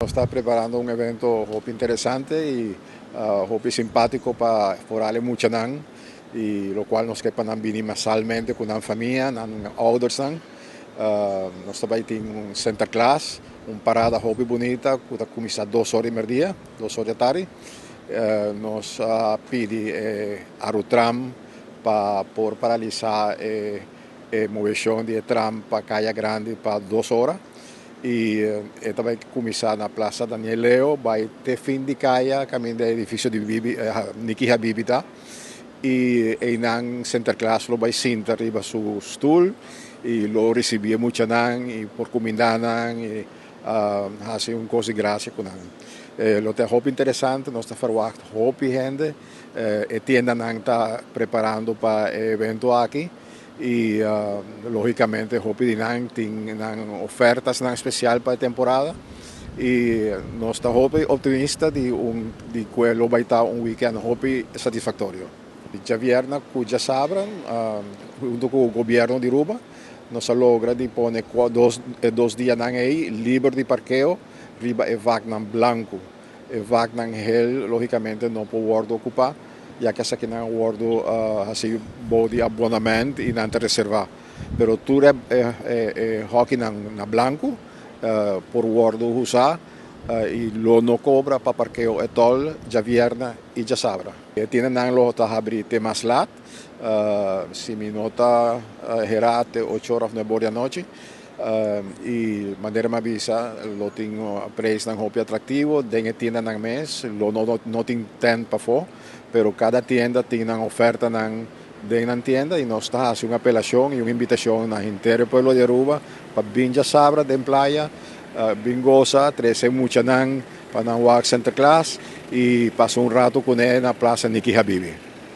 Nos ta preparando un evento hopi interesante y hopi simpatico pa foral e muchanan y locual nos ke pa nan bini masalmente cu nan famia, nan oudersnan. Nos ta bay tin un Sinterklaas, un parada hopi bunita cu ta cuminsa 2 or di merdia, 2 or di atardi. Nos a pidi e Arutram pa por paralisa e movecion di e tram pa Caya Grandi pa 2 ora. Y e ta bay cuminsa na Plaza Daniel Leo, bay te fin di caya, caminda edificio di Bibi, Niki Habibi ta. Y einan Sinterklaas lo bay sinta riba su stoel y lo ricibi muchanan y por cumindanan y haci un cos di gracia cu nan. Lo ta hopi interesante, nos ta verwacht hopi hende, e tiendanan ta preparando pa e evento aki y logicamente hopi di nan tin nan ofertanan special pa e temporada y nos ta hopi optimista di cu lo bay ta un weekend hopi satisfactorio. Diabierna cu diasabra, hunto cu gobierno di Aruba, nos a logra di pone 2 dianan ey liber di parkeo riba e vaknan blanco. E vaknan hel logicamente no por wordo ocupa, ya cu esakinan wordo asina bou di abonnement y nan ta reserva. Pero tur e hokinan na blanco por wordo usa y lo no cobra pa parkeo at all diabierna y diasabra. E tiendanan lo ta habri te mas laat, si mi no ta hera, te 8 or of 9 or di anochi. Y manera mi a bisa, lo tin prijsnan hopi atractivo, den tiendanan mes, lo no tin tent pafo, pero cada tienda tin un ofertanan den e tienda y nos ta haciendo un apelacion y un invitacion na henter pueblo di Aruba pa bin diasabra den Playa, bin goza, trece muchanan pa nan wak Sinterklaas y pasa un rato cu ne na Plaza Niki Habibi.